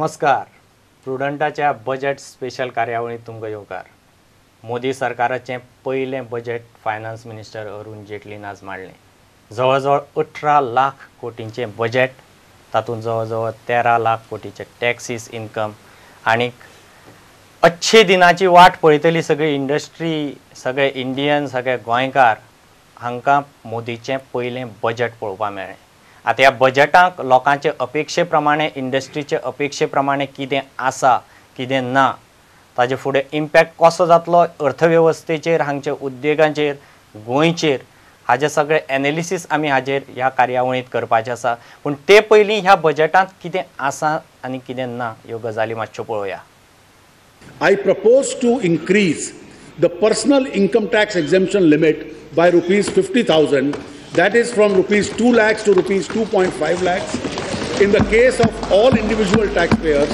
नमस्कार. प्रुडंटाच्या budget special कार्यावळींत तुमकां येवकार. मोदी सरकाराचें पयलें बजेट फायनान्स मिनिस्टर अरुण जेटलीन आज मांडलें. जवळ जवळ 18 लाख कोटींचें बजेट, तातूंत जवळ जवळ 13 लाख कोटीचे टॅक्सीस इन्कम आनीक अच्छे दिनाची वाट पळयतली सगळी इंडस्ट्री, सगळे इंडियन, सगळे गोंयकार हांकां मोदीचें पयलें बजेट पळोवपाक मेळ्ळें. आतां ह्या बजेटाक लोकांचे अपेक्षे प्रमाणे, इंडस्ट्रीचे अपेक्षे प्रमाणे कितें आसा कितें ना, ताजे फुडें इम्पॅक्ट कसो जातलो अर्थवेवस्थेचेर, हांगच्या उद्देगांचेर, गोंयचेर, हाजे सगळे एनालिसीस आमी हाजेर ह्या कार्यावळींत करपाचें आसा. पूण ते पयलीं ह्या बजेटांत कितें आसा आनी कितें ना ह्यो गजाली मातश्यो पळोवया. I propose to increase the personal income tax exemption limit by rupees 50,000, that is from rupees 2 lakhs to rupees 2.5 lakhs in the case of all individual taxpayers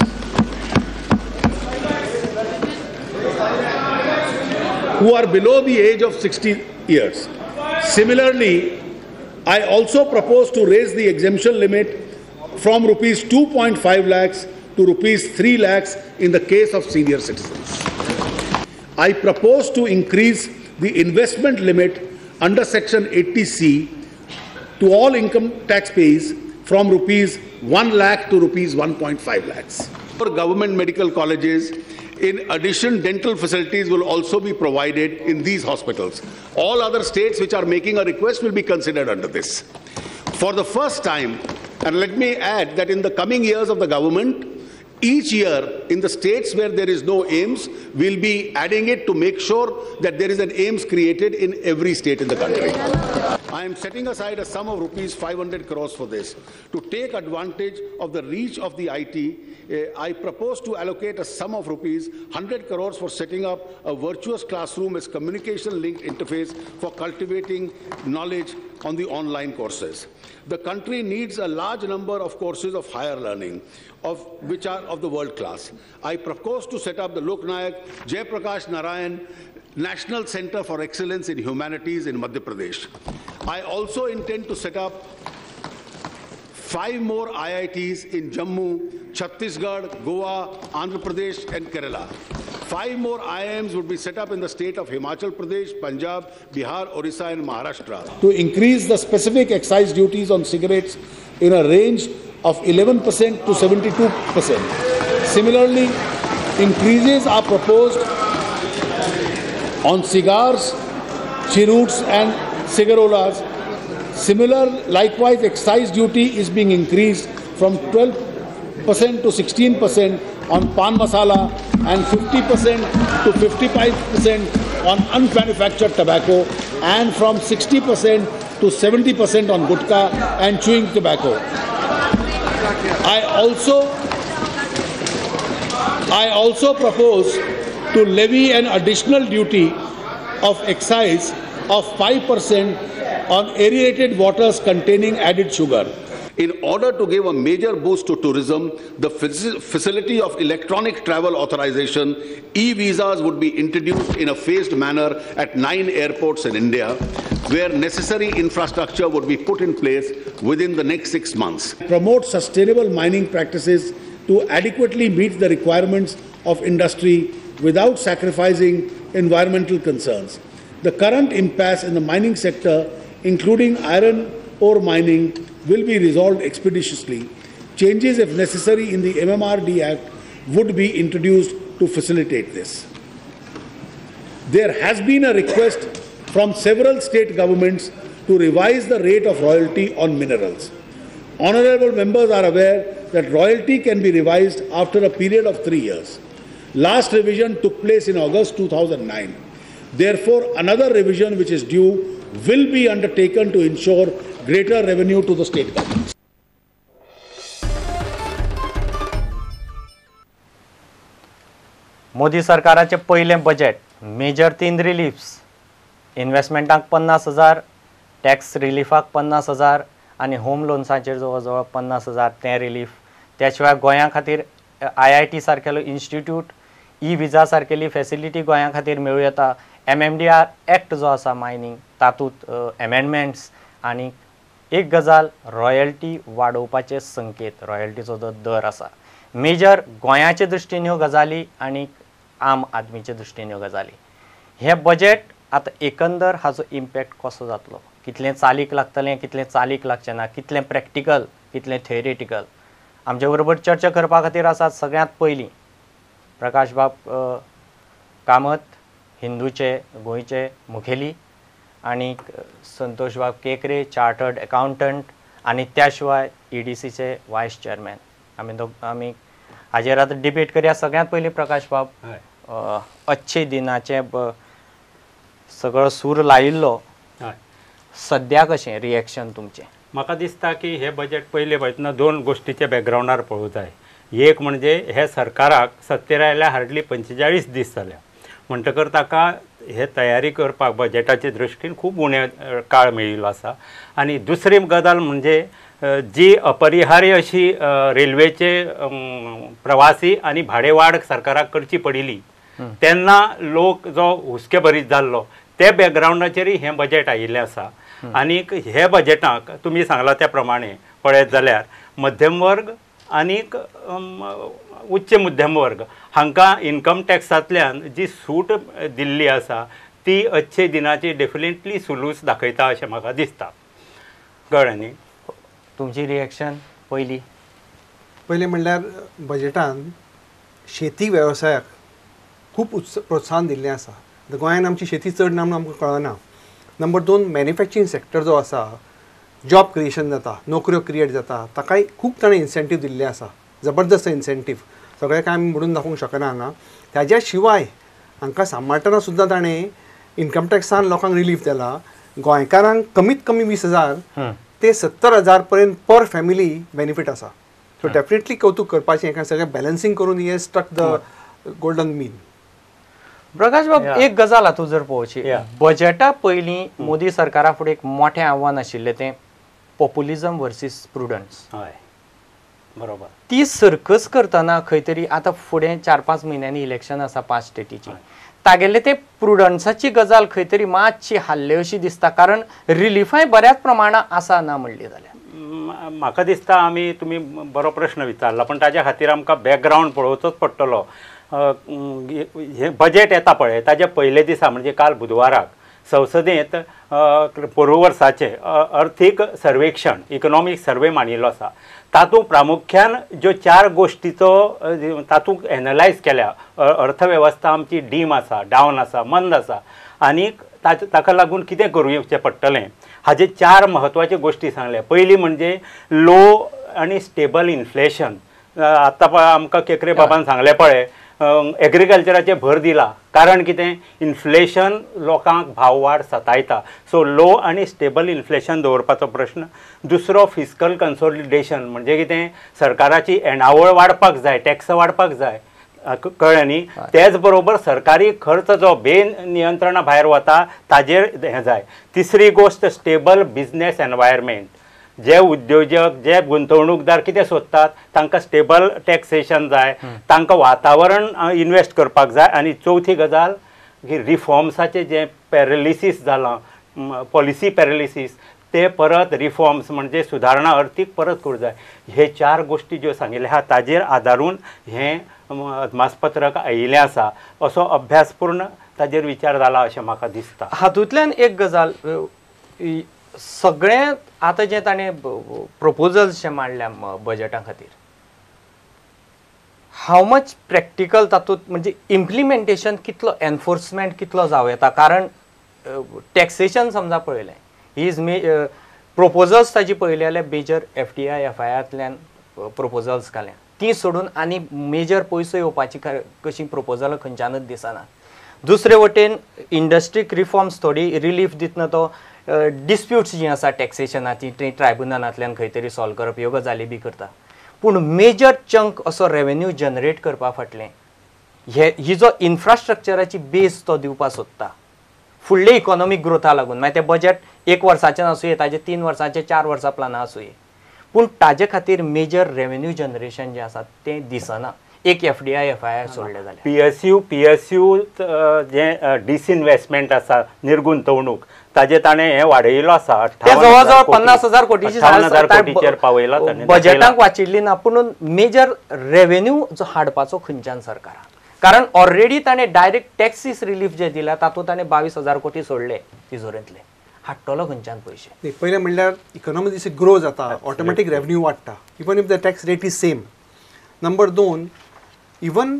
who are below the age of 60 years. Similarly, I also propose to raise the exemption limit from rupees 2.5 lakhs to rupees 3 lakhs in the case of senior citizens. I propose to increase the investment limit under section 80C to all income tax payees from rupees 1 lakh to rupees 1.5 lakhs. For government medical colleges, in addition, dental facilities will also be provided in these hospitals. All other states which are making a request will be considered under this. For the first time, and let me add that in the coming years of the government, each year in the states where there is no AIIMS, we'll be adding it to make sure that there is an AIIMS created in every state in the country. I am setting aside a sum of rupees 500 crores for this. To take advantage of the reach of the IT, I propose to allocate a sum of rupees 100 crores for setting up a virtuous classroom as communication linked interface for cultivating knowledge on the online courses. The country needs a large number of courses of higher learning, of which are of the world class. I propose to set up the Loknayak Jayaprakash Narayan National Center for Excellence in Humanities in Madhya Pradesh. I also intend to set up 5 more IITs in Jammu, Chhattisgarh, Goa, Andhra Pradesh and Kerala. 5 more IIMs would be set up in the state of Himachal Pradesh, Punjab, Bihar, Orissa and Maharashtra. To increase the specific excise duties on cigarettes in a range of 11% to 72%. Similarly, increases are proposed on cigars, cheroots and cigarillos. Similar, likewise, excise duty is being increased from 12% to 16% on pan masala and 50% to 55% on unmanufactured tobacco and from 60% to 70% on gutka and chewing tobacco. I also propose to levy an additional duty of excise of 5% on aerated waters containing added sugar. In order to give a major boost to tourism, the facility of electronic travel authorization, e-visas would be introduced in a phased manner at 9 airports in India, where necessary infrastructure would be put in place within the next 6 months. Promote sustainable mining practices to adequately meet the requirements of industry without sacrificing environmental concerns. The current impasse in the mining sector, including iron ore mining, will be resolved expeditiously. Changes, if necessary, in the MMRD Act would be introduced to facilitate this. There has been a request from several state governments to revise the rate of royalty on minerals. Honorable members are aware that royalty can be revised after a period of 3 years. Last revision took place in August 2009. Therefore, another revision which is due will be undertaken to ensure greater revenue to the state governments. Modi सरकाराचे पयलें budget, major 3 reliefs, इन्व्हेस्टमेंटाक 50,000, tax रिलीफाक 50,000 आनी home लोन्साचेर जवळ जवळ 50,000 तें relief. त्या शिवाय गोंया खातीर IIT सारकेलो इन्स्टिट्यूट, ई विजा सारकेली फॅसिलिटी गोंया खातीर मेळूं येता. MMDR act जो आसा मायनींग, तातूंत एमेंडमेंट्स आनी एक गजाल रॉयल्टी वाडोवपाचे संकेत, रॉयल्टीचो जो दर आसा. मेजर गोंयाचे दृश्टीन ह्यो गजाली आनी आम आदमीचे दृश्टीन ह्यो गजाली. हे बजेट आतां एकंदर हाजो इम्पॅक्ट कसो जातलो, कितलें चालीक लागतलें, कितलें चालीक लागचें ना, कितलें प्रॅक्टिकल, कितलें थियोरेटिकल, आमचे बरोबर चर्चा करपा खातीर आसात सगळ्यांत पयलीं प्रकाश बाब कामत, हिंदूचे गोंयचे मुखेली, आनी संतोष बाब केकरे, चार्टर्ड अकाउंटंट, आनी त्या शिवाय ईडीसीचे वायस चेअरमॅन. आमी हाजेर आतां डिबेट करया. सगळ्यांत पयलीं प्रकाश बाब, अच्छे दिनाचे सगळो सूर लायिल्लो, सद्या कशें रिएक्शन तुमचें? म्हाका दिसता की हे बजेट पयले पळयतना दोन गोश्टीच्या बॅकग्रावंडार पळोवंक जाय. एक म्हणजे हे सरकाराक सत्तेर आयल्यार हार्डली 45 दीस जाल्या, म्हणटकर ताका हे तयारी करपाक बजेटाचे दृश्टीन खूब उणे काळ मेळिल्लो आसा. आनी दुसरी गजाल म्हणजे जी अपरिहार्य अशी रेल्वेचे प्रवासी आनी भाडे वाड सरकाराक करची पडिल्ली तेन्ना लोक जो हुस्के भरीत जाल्लो ते बॅकग्रावंडाचेरय हें बजेट आयिल्लें आसा. आनीक हे बजेटाक तुमी सांगला त्या प्रमाणे पळयत जाल्यार मध्यम वर्ग आनीक उच्च मध्यम वर्ग हांकां इन्कम टॅक्सांतल्यान जी सूट दिल्ली आसा ती अच्छे दिनाची डेफिनेटली सुलूस दाखयता अशें म्हाका दिसता. कळ्ळें न्ही? तुमची रिएक्शन पयली? पयलीं म्हणल्यार बजेटान शेती वेवसायाक खूब प्रोत्साहन दिल्लें आसा. गोंयान आमची शेती चड ना म्हणून आमकां कळना. नंबर 2, मॅन्युफॅक्चरींग सेक्टर जो आसा, जॉब क्रिएशन जाता, नोकऱ्यो क्रिएट जाता, ताकाय खूब ताणें इन्सेंटीव दिल्ले आसा, जबरदस्त इन्सेंटीव. सगळें कांय आमी म्हणून दाखोवंक शकना हांगा. ताज्या शिवाय हांकां सांबाळटना सुद्दां ताणें इन्कम टॅक्सान लोकांक रिलीफ दिला. गोंयकारांक कमीत कमी 20,000 ते 70,000 पर्यंत पर फॅमिली बेनिफीट आसा. सो डेफिनेटली कौतूक करपाचें, कारण सगळें बॅलन्सींग करून हे स्ट्रक the golden मीन. प्रकाश बाब, एक गजाल हातूंत जर पळोवची, बजेटा पयलीं मोदी सरकारा फुडें एक मोठें आव्हान आशिल्लें तें पॉप्युलिझम वर्सीस प्रुडन्स. हय, बरोबर. ती सर्कस करतना खंय तरी आतां फुडें 4-5 म्हयन्यांनी इलेक्शन आसा 5 स्टेटीची, तागेले ते प्रुडन्साची गजाल खंय तरी मातशी हाल्ले अशी दिसता, कारण रिलिफाय बऱ्याच प्रमाणांत आसा ना म्हणली जाल्यार. म्हाका दिसता आमी तुमी बरो प्रश्न विचारला, पण ताज्या खातीर आमकां बॅकग्रावंड पळोवचोच पडटलो. हें बजेट येता पळय ताज्या पयले दिसा म्हणजे काल बुधवाराक संसदेंत पोरूं वर्साचें अर्थीक सर्वेक्षण, इकॉनॉमीक सर्वे मांडिल्लो आसा. तातूंत प्रामुख्यान ज्यो 4 गोश्टीचो तातूंत एनलायज केल्या. अर्थवेवस्था आमची डीम आसा, डावन आसा, मंद आसा आनी ताका लागून कितें करूं पडटलें हाजे 4 म्हत्वाच्यो गोश्टी सांगल्या. पयली म्हणजे लो आनी स्टेबल इन्फ्लेशन. आतां पळय आमकां केकरे बाबान सांगलें पळय, एग्रीकल्चराचेर भर दिला, कारण कितें इन्फ्लेशन लोकांक भाव वाड सतायता. सो लो आनी स्टेबल इन्फ्लेशन दवरपाचो प्रश्न. दुसरो फिस्कल कन्सोलिडेशन म्हणजे कितें सरकाराची येणावळ वाडपाक जाय, टॅक्स वाडपाक जाय, कळ्ळें न्ही. तेच बरोबर सरकारी खर्च जो बेनियंत्रणा भायर वता ताजेर हें जाय. तिसरी गोश्ट स्टेबल बिजनेस एनवायरमेंट. जे उद्योजक जे गुंतवणूकदार कितें सोदतात तांकां स्टेबल टॅक्सेशन जाय, तांकां वातावरण इन्वेस्ट करपाक जाय. आनी चवथी गजाल की रिफॉर्म्साचें जें पॅरलिसीस जालां, पॉलिसी पॅरलिसीस, ते परत रिफॉर्म्स म्हणजे सुदारणा अर्थीक परत करूंक जाय. हे 4 गोश्टी ज्यो सांगिल्ल्यो आहा ताजेर आदारून हें अदमासपत्रक आयिल्लें आसा. असो अभ्यासपूर्ण ताजेर विचार जाला अशें म्हाका दिसता. हातूंतल्यान एक गजाल, सगळें आतां जें ताणें प्रपोजल्स जे मांडल्या बजेटा खातीर, हाव मच प्रॅक्टिकल तातूंत म्हणजे इम्प्लिमेंटेशन कितलो, एनफोर्समेंट कितलो जावं येता? कारण टॅक्सेशन समजा पळयलें, he is may proposals ताजी पळयले जाल्यार मेजर FDI FIआंतल्यान प्रपोजल्स घाल्या, ती सोडून आनी मेजर पयसो येवपाची कशी प्रपोजलां खंयच्यानच दिसना. दुसरे वटेन इंडस्ट्रीक रिफॉर्म्स थोडी रिलीफ दितना तो डिस्प्यूट्स जीं आसा टॅक्सेशनाची ती ट्रायब्युनलांतल्यान खंय तरी सॉल्व करप ह्यो गजाली बी करता. पूण मेजर चंक असो रेवेन्यू जनरेट करपा फाटलें हे ही जो इन्फ्रास्ट्रक्चराची बेस तो दिवपा सोदता फुडले इकॉनॉमीक ग्रोथा लागून, मागीर तें बजेट 1 वर्साचें आसुये, ताजें 3 वर्सांचें 4 वर्सां प्लानां आसुये, पूण ताजे खातीर मेजर रेवेन्यू जनरेशन जें आसा तें दिसना. एक FDI FII सोडलें जाल्यार PSU जें डिसइन्वेस्टमेंट आसा, निर्गुंतवणूक, ताजे ताणें हें वाडयलो आसा, जवळ जवळ 50,000 कोटीची 58,000 कोटीचेर पावयला ताणें. बजेटाक वाचिल्ली ना, पूण मेजर रेव्हेन्यू जो हाडपाचो खंयच्यान सरकारान, कारण ऑलरेडी ताणें डायरेक्ट टॅक्सीस रिलीफ जे दिला तातूंत ताणें 22,000 कोटी सोडले तिजोरेंतले, हाडटलो खंयच्यान पयशे? पयलें म्हणल्यार इकॉनॉमी जशी ग्रो जाता ऑटोमॅटीक रेव्हेन्यू वाडटा, even if the tax rate is same. Number 2, even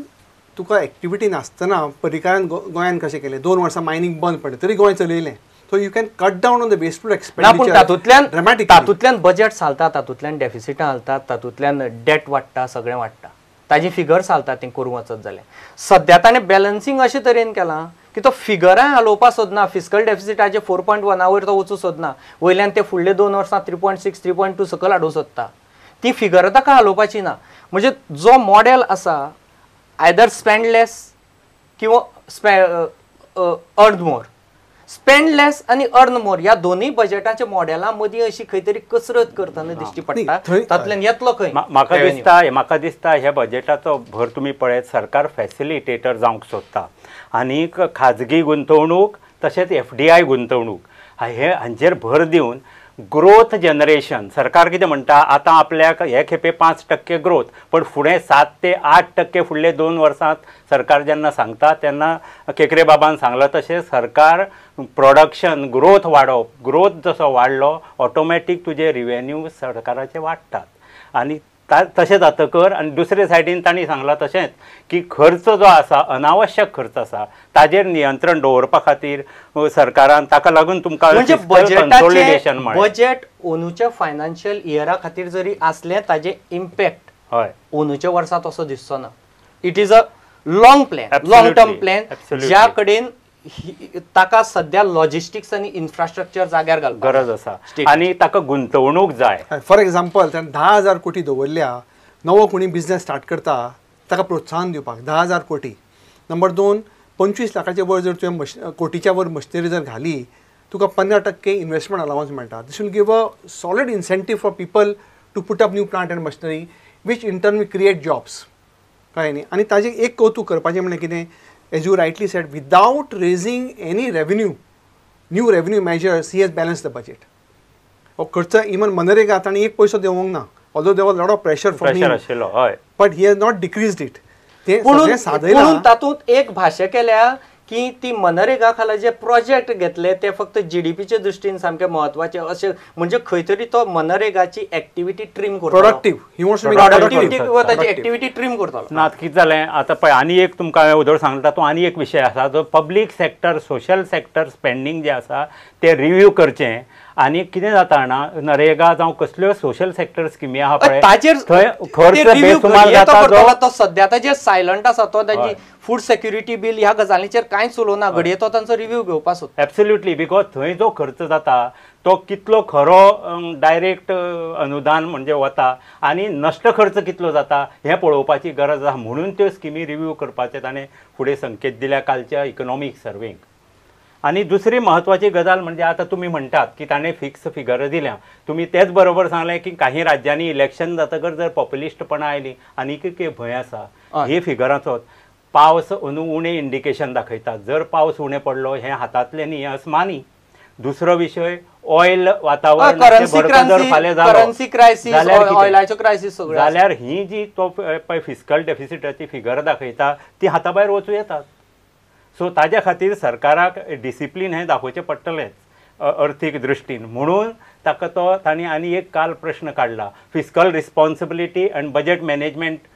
तुका एक्टिविटी नासतना पर्रीकारान गोंयान कशें केलें, 2 वर्सां मायनींग बंद पडलें तरी Goa चलयलें. So you can cut down on the wasteful expenditure. तातूंतल्यान तातूंतल्यान बजेट चलता, तातूंतल्यान डेफिसिटां घालतात, तातूंतल्यान डेट वाडटा, सगळें वाडटा, ताजी फिगर्स घालतात. तें करूंक वचत जाल्यार सद्या ताणें बॅलन्सींग अशे तरेन केलां की तो फिगरां हालोवपाक सोदना. फिस्कल डेफिसिटाचे 4.1 वयर तो वचूंक सोदना, वयल्यान ते फुडले 2 वर्सां 3.6 3.2 सकयल हाडूंक सोदता. ती फिगरां ताका हालोवपाची ना. म्हणजे जो मॉडेल आसा आयदर स्पेंड लेस किंवा अर्न मोर, स्पेंड लेस आनी अर्न मोर ह्या दोनूय बजेटाच्या मॉडेला मदीं अशी खंय तरी कसरत करतना दिश्टी पडटा. तातूंतल्यान येतलो खंय? म्हाका दिसता ह्या बजेटाचो भर तुमी पळयत सरकार फॅसिलिटेटर जावंक सोदता आनी खाजगी गुंतवणूक तशेंच FDI गुंतवणूक हे हांचेर भर दिवन ग्रोथ जनरेशन. सरकार कितें म्हणटा आतां आपल्याक हे खेपे 5% ग्रोथ, पण फुडें 7 ते 8% फुडले 2 वर्सांत सरकार जेन्ना सांगता तेन्ना केकरे बाबान सांगलां तशें सरकार प्रोडक्शन ग्रोथ वाडोवप, ग्रोथ जसो वाडलो ऑटोमॅटीक तुजे रिवेन्यू सरकाराचे वाडटात आनी तशें जातकर. आनी दुसरे सायडीन तांणी सांगलां तशेंच की खर्च जो आसा अनावश्यक खर्च आसा ताजेर नियंत्रण दवरपा खातीर सरकारान ताका लागून तुमकां म्हणजे बजेट अंदूच्या फायनान्शियल इयरा खातीर जरी आसलें ताजे इम्पॅक्ट हय अंदूच्या वर्सा तसो दिसचो ना. It is a long plan, long term plan, ज्या कडेन ताका सद्या लॉजिस्टिक्स आनी इन्फ्रास्ट्रक्चर जाग्यार घालपाक गरज आसा आनी ताका गुंतवणूक जाय. फॉर एग्जाम्पल ताणें 10,000 कोटी दवरल्या, नवो कोणी बिजनेस स्टार्ट करता ताका प्रोत्साहन दिवपाक 10,000 कोटी. नंबर 2, 25 लाखाचे वर जर तुवें कोटीच्या वर मशिनरी जर घाली तुका 15% इन्वेस्टमेंट अलावन्स मेळटा. This will give a solid incentive for people to put up new plant and machinery which in turn will create jobs. कळ्ळें न्ही? आनी ताजें एक कौतूक करपाचें म्हणल्यार कितें, as you rightly said, without raising any revenue, new revenue measures, he has balanced the budget. हो खर्च even MNREGA ताणें एक पयसो देंवोंक ना, although there was a lot of pressure from him, but he has not decreased it. ते सगळें सादयलां. पुणून तातूंत एक भाशा केल्या की ती मनरेगा खाला जे प्रोजेक्ट घेतले ते फक्त जीडीपीचे दृष्टीन सामके म्हत्वाचे अशें, म्हणजे खंय तरी तो मनरेगाची एक्टिविटी ट्रीम करतलो, प्रोडक्टिव्ह किंवा ताची एक्टिविटी ट्रीम करतलो. ना कितें जालें आतां पळय, आनी एक तुमकां हांवें उदळ सांगता, तो आनी एक विशय आसा जो public sector social sector spending जें आसा तें रिव्यू करचें. आनी कितें जाता जाणा, नरेगा जावं कसल्यो सोशल सेक्टर स्किमी आहा पळय ताचेर थंय खर्च बेसुमार जाता. तो सद्या ताचेर सायलंट आसा, तो ताची फूड सेक्युरिटी बील ह्या गजालींचेर कांयच उलोवना, घडये तो तांचो रिव्यू घेवपाक सोदता. एब्सोल्युटली, because थंय जो खर्च जाता तो कितलो खरो डायरेक्ट अनुदान म्हणजे वता आनी नश्ट खर्च कितलो जाता हें पळोवपाची गरज आसा. म्हणून त्यो स्किमी रिव्यू करपाचे ताणें फुडें संकेत दिल्या कालच्या इकॉनॉमीक सर्वेक. आनी दुसरी म्हत्वाची गजाल म्हणजे आतां तुमी म्हणटात की ताणें फिक्स फिगर दिल्या, तुमी तेच बरोबर सांगलें की काही राज्यांनी इलेक्शन जातकर जर पॉप्युलिस्टपणां आयलीं आनीक एक भंय आसा हे फिगरांचो. पावस अंदू उणें इंडिकेशन दाखयता, जर पावस उणें पडलो हें हातांतलें न्ही, हें अस्मानी. दुसरो विशय ऑयल वातावरण जाल्यार ही जी तो पळय फिस्कल डेफिसिटाची फिगर दाखयता ती हाता भायर वचूं येतात. सो ताज्या खातीर सरकाराक डिसिप्लीन हें दाखोवचें पडटलेंच अर्थीक दृश्टीन. म्हणून ताका तो तांणी आनी एक काल प्रश्न काडला, fiscal responsibility and budget management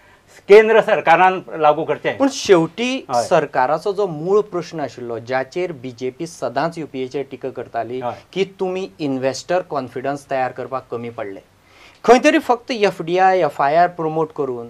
केंद्र सरकारान लागू करचें. पूण शेवटी सरकाराचो जो मूळ प्रश्न आशिल्लो ज्याचेर बीजेपी सदांच युपीएचेर टिका करताली की तुमी इन्वेस्टर कॉन्फिडन्स तयार करपाक कमी पडले, खंय तरी फक्त FDI FIR promote करून